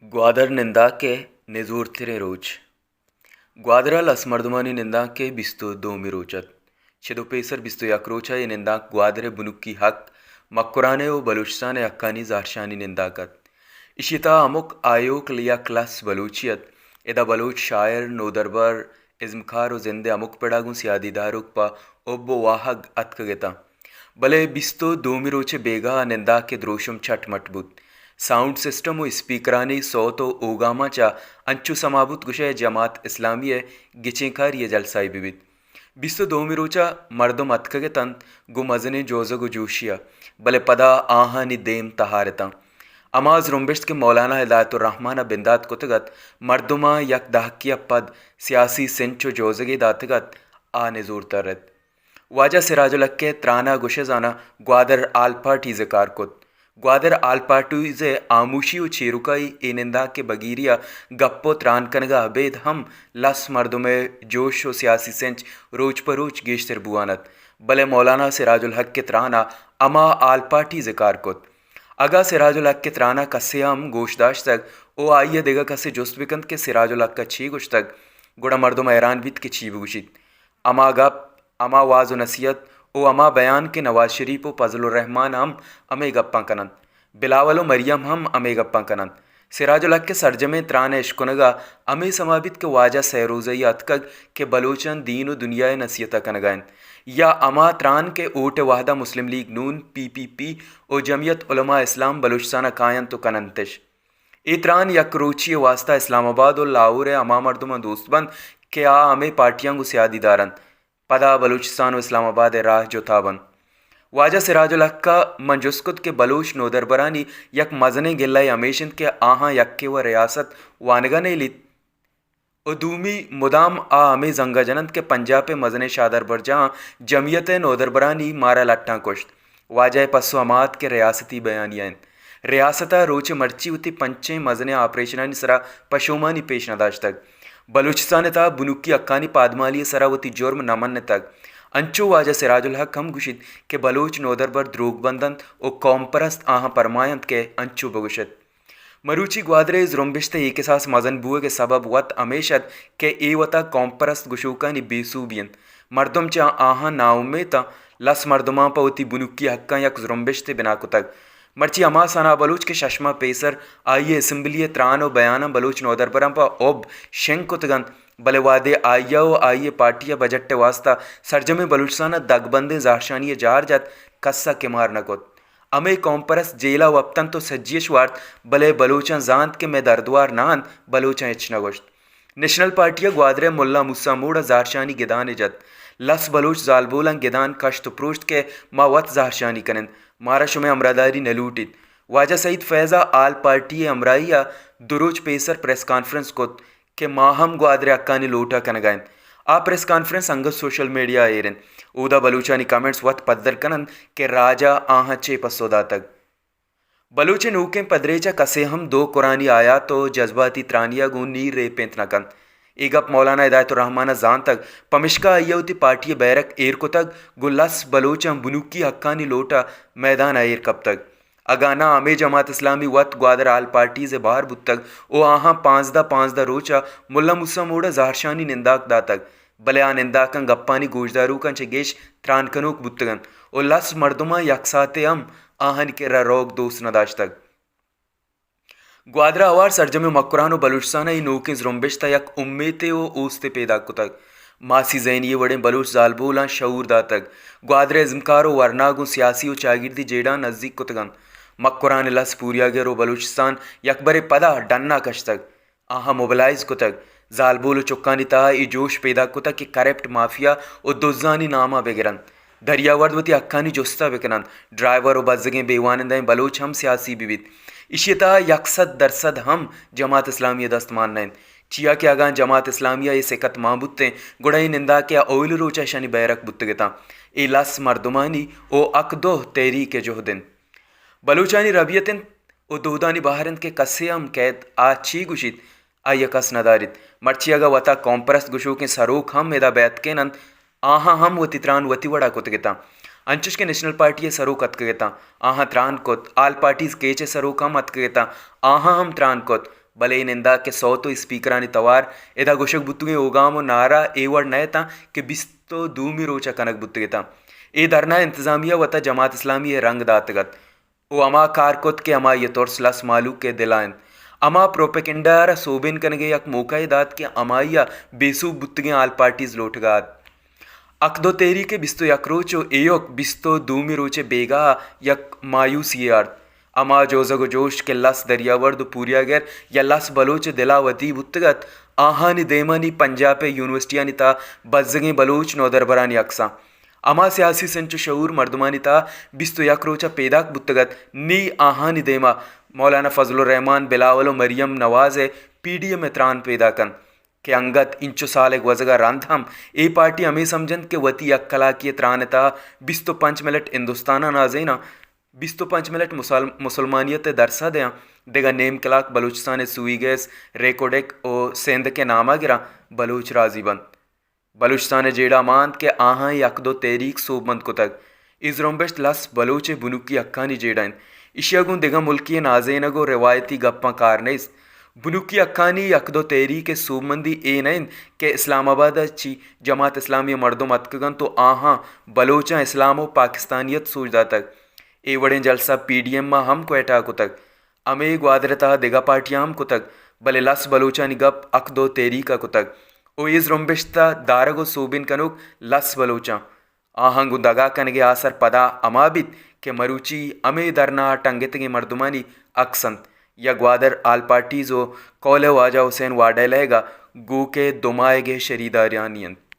گوادر ننداک ءِ نزورتریں روچ۔ گوادر ءَ لس مردمانی ننداک ءِ بیست ءُ دومی روچ اَت۔ چد ءُ پیسر بیست ءُ یک روچ ءَ اے ننداک گوادر ءِ بنکی حق، مکران ءِ ءُ بلوچستان ءِ حقانی زہرشانی ننداک اَت۔ ایشی ءِ تہا ہمک آیوک یک لس بلوچے اَت۔ ادا بلوچ شاعر، نودربر، ازمکار ءُ زند ءِ ہمک پڑ ءَ گوں سیادی داروک پہ حب ءُ واہگ اتکگ اتاں۔ بلے بیست ءُ دومی روچ ءِ بیگاہ ءَ ننداک ءِ دروشم چٹ مٹ بوت۔ ساؤنڈ سسٹم ءُ اسپیکرانی سوت ءُ اوگاماں چہ انچو سما بوت گوشئے جماعت اسلامی ءِ گچینکاری ءِ جلسہ ئے بہ بیت۔ بیست ءُ دومی روچ ءَ مردم اتکگ اتنت گوں مزنیں جوزگ ءُ جوشے ءَ، بلے پدا آہانی دیم تہار اتاں۔ ہما زرمبشت کہ مولانا ہدایت الرحمان ءَ بندات کتگ اَت، مردماں یک دہکے ءَ پد سیاسی سنچ ءُ جوزگے داتگ اَت، آ نزورتر اَت۔ واجہ سراج الحق ءِ تران ءَ گوشئے زاناں گوادر آل پارٹیز ءِ کار کت۔ گوادر آل پارٹیز ءِ ہاموشی ءُ چیرکائی اے ننداک ءِ بگیری ءَ گپ ءُ تران کنگ ءَ ابید ہم لس مردم ءِ جوش ءُ سیاسی سنچ روچ پہ روچ گیشتر بوان اَت، بلے مولانا سراج الحق ءِ تران ءَ ہما آل پارٹیز ءِ کار کت۔ اگاں سراج الحق ءِ تران ءَ کسے ءَ ہم گوش داشتگ ءُ آئی ءَ دگہ کسے جست بہ کنت کہ سراج الحق ءَ چے گوشتگ، گڑا مردم حیران بیت کہ چی بگوشیت۔ ہما گپ، ہما واز ءُ نصیحت ءُ ہما بیان کہ نواز شریف ءُ فضل الرحمان ہم ہمے گپاں کن اَنت، بلاول ءُ مریم ہم ہمے گپاں کن اَنت۔ سراج الحق ءِ سرجمیں تران ءِ اشکنگ ءَ ہمے سما بیت کہ واجہ سئے روزئی ءَ اتکگ کہ بلوچاں دین ءُ دنیا ءِ نصیحت ءَ کنگ ءَ اِنت، یا ہما تران کہ اوٹ ءِ وہد ءَ مسلم لیگ نون، پی پی پی، ءُ جمعیت علماء اسلام بلوچستان ءَ کاینت ءُ کن اَنت اِش۔ اے تران یک روچی ءِ واستہ اسلام آباد ءُ لاہور ءِ ہما مردماں دوست بنت کہ آ ہمے پارٹیاں گوں سیادی دار اَنت۔ پدا بلوچستان ءُ اسلام آباد ءِ راہ جتا بنت۔ واجہ سراج الحق ءَ من جست کت کہ بلوچ نودربرانی یک مزنیں گلہ ئے ہمیش اِنت کہ آہاں یکے وَ ریاست وانگ ءَ نئیلیت ءُ دومی مدام آ ہمے زنگ ءَ جن اَنت کہ پنجاپ ءِ مزنیں شہدربرجاہاں جمعیت ءِ نودربرانی مارا لٹاں کشت۔ واجہ ءِ پسو ہما اَت کہ ریاستی بیانیہ اِنت۔ ریاست ءَ روچ ءِ مرچی وتی پنچیں مزنیں آپریشنانی سرا پشومانی پیش نہ داشتگ۔ بلوچستان ءِ تہا بنکی حقانی پادمالی ءِ سرا وتی جرم نہ منتگ۔ انچو واجہ سراج الحق ہم گوشیت کہ بلوچ نودربر دروگ بند اَنت ءُ قوم پرست آہاں پرماینت کہ انچو بگوشیت۔ مروچی گوادر ءِ زرمبشت ءِ اے کساس مزن بوگ ءِ سبب وت ہمیش اَت کہ اے وتا قوم پرست گشوکانی بے سوبی اِنت۔ مردم چہ آہاں ناامیت اَنت، لس مردماں پہ وتی بنکی حقاں یک زرمبشتے بنا کتگ۔ مرچی ہما ثنا بلوچ کہ شش ماہ پیسر آئی ءِ اسمبلی ءِ تران ءُ بیاناں بلوچ نودربراں پہ حب شنگ کتگ اَنت، بلے وہدے آئی ءَ ءُ آئی ءِ پارٹی ءَ بجٹ ءِ واستہ سرجمیں بلوچستان ءَ دگبندیں زہرشانی ءِ جار جت، کس ءَ کمار نہ کت۔ ہمے قوم پرست جیل ءَ وپتنت ءُ سجی اِش وارت، بلے بلوچاں زانت کہ مئے دردوار نہ اَنت، بلوچاں ہچ نہ گوشت۔ نیشنل پارٹی ءَ گوادر ءِ ملا موسی موڑ ءَ زہرشانی گدانے جت۔ لس بلوچ زالبولاں گدان کشت ءُ پروشت کہ ما وت زہرشانی کن اَنت، مارا شمئے ہمراہداری نہ لوٹیت۔ واجہ سعید فیض ءَ آل پارٹی ءِ ہمراہی ءَ دو روچ پیسر پریس کانفرنس کت کہ ما ہم گوادر ءِ حقانی لوٹ ءَ کنگ ءَ اَنت۔ آ پریس کانفرنس انگت سوشل میڈیا ءَ ایر اِنت۔ اودا بلوچانی کمنٹس وت پدر کن اَنت کہ راج ءَ آہاں چے پسو داتگ۔ بلوچ ءِ نوکیں پدریچ ءَ کسے ہم دو قرآنی آیات ءُ جذباتی ترانی ءَ گوں نی ریپینت نہ کنت۔ اے گپ مولانا ہدایت الرحمان ءَ زانتگ، پمشکا آئی ءَ وتی پارٹی ءِ بیرک ایر کتگ، گوں لس بلوچاں بنکی حقانی لوٹ ءَ میدان ءَ ایر کپتگ۔ اگاں ناں ہمے جماعت اسلامی وت گوادر آل پارٹیز ءِ بہر بوتگ ءُ آہاں پانزدہ پانزدہ روچ ءَ ملا موسی موڑ ءَ زہرشانی ننداک داتگ، بلے آ ننداکاں گپانی گوشداروکاں چہ گیش تران کنوک بوتگ اَنت ءُ لس مردماں یک ساعتے ہم آہانی کرا روگ دوست نہ داشتگ۔ گوادر ءَ ہوار سرجمیں مکران ءُ بلوچستان ءَ اے نوکیں زرمبشت ءَ یک امیتے ءُ اوستے پیداک کتگ۔ ماسی زینی ءِ وڑیں بلوچ زالبولاں شعور داتگ۔ گوادر ءِ ازمکار ءُ ورنا گوں سیاسی ءُ چاگردی جیڑہاں نزیک کتگ اَنت۔ مکران ءِ لس پوریاگر ءُ بلوچستان یکبرے پدا ڈن ءَ کشتگ۔ آہاں موبلائز کتگ۔ زالبول ءُ چکانی تہا اے جوش پیداک کتگ کہ کرپٹ مافیا ءُ دزانی نام ءَ بگر اَنت۔ دریاورد وتی حقانی جست ءَ بہ کن اَنت۔ ڈرائیور ءُ بزگیں بے وانندہیں بلوچ ہم سیاسی بہ بیت۔ ایشی ءِ تہا یک سد درسد ہم جماعت اسلامی ءِ دست مان نہ اِنت۔ چیا کہ اگاں جماعت اسلامی ءَ اے سکت مان بوتیں، گڑا اے ننداکے ءَ اوئل روچ ءَ اشانی بیرک بوتگ اتاں۔ اے لس مردمانی ءُ حق دوہ تحریک ءِ جہد اِنت۔ بلوچانی ربیت اِنت ءُ دودانی بہر اِنت کہ کسے ہم کئیت آ چی گوشیت، آئی ءَ کس نہ داریت۔ مرچی اگاں وتا قوم پرست گشوکیں سروک ہم ادا بیتکین اَنت، آہاں ہم وتی تران وتی وڑا کتگ اتاں۔ انچش کہ نیشنل پارٹی ءِ سروک اتکگ اتاں، آہاں تران کت، آل پارٹیز کیچ ءِ سروک ہم اتکگ اتاں، آہاں ہم تران کت، بلے اے نندا کہ سوت و اسپیکرانی توار ادا گوشگ بوتگیں اوگام و نعرہ اے وڑ نہ اتاں کہ بیست و دومی روچ ء کنگ بوتگ اتاں۔ اے دھرنا انتظامیہ وتا جماعت اسلامی ء رنگ داتگ ات و ہما کار کت کہ ہمائی ء ترس لس مہلوک ء دل ء انت۔ ہما پروپیگنڈہ ء را سوبین کنگ ء یک موقع ئے دات کہ ہمائی ء بے سوب بوتگیں آل پارٹیز لوٹگ ء ات۔ اکدو تحریک ء بیست و یک روچ و ایوک بیست و دومی روچ ء بیگاہ ء یک مایوسی یے آرت۔ ہما جوزگ و جوش کہ لس دریاورد و پوریاگر یا لس بلوچ ء دل ء ودی بوتگ ات، آہانی دیما نی پنجاب ء یونیورسٹیانی تہا بزگیں بلوچ نودربرانی عکساں۔ ہما سیاسی سنچ و شعور مردمانی تہا بیست و یک روچ ء پیداک بوتگ ات، نی آہانی دیما مولانا فضل الرحمان، بلاول و مریم نواز ء پی ڈی ایم ء تران پیداک انت۔ کہ انگت اینچو سال ء گوزگ ء رند ہم اے پارٹی ہمے سمجھ انت کہ وتی یک کلاکی ء تران ء تہا بیست و پنچ منٹ ہندوستان ء نازیناں، بیست و پنچ منٹ مسل-، مسلمانیت ء درس ء دیاں، دگہ نیم کلاک بلوچستان ء سوئی گیس، ریکوڈک و سیندک ء نام ء گراں، بلوچ راضی بنت۔ بلوچستان ء جیڑہ مان انت کہ آہاں یک دو تحریک سوبمند کتگ۔ اے زرمبشت لس بلوچ ء بنکی حقانی جیڑہ انت۔ ایشی ء گوں دگہ ملکی ء نازینگ و روایتی گپاں کار نیست۔ بنکی حقانی یک دو تحریک ء سوبمندی اے نہ انت کہ اسلام آباد ء چی جماعت اسلامی ء مردم اتکگ انت و آہاں بلوچاں اسلام و پاکستانیت سوج داتگ۔ اے وڑیں جلسہ پی ڈی ایم ء ہم کوئٹہ ء کتگ۔ ہمے گوادر ء تہا دگہ پارٹیاں ہم کتگ، بلے لس بلوچانی گپ حق دو تحریک ء کتگ و اے زرمبشت ء دارگ و سوبین کنوک لس بلوچاں۔ آہاں گوں دگا کنگ ء آسر پدا ہما بیت کہ مروچی ہمے دھرنا ء ٹنگتگیں مردمانی عکس انت یا گوادر آل پارٹیز و قول ء واجہ حسین واڈیلہ ء گوک ء دو ماہیگ ء شریدارانی انت۔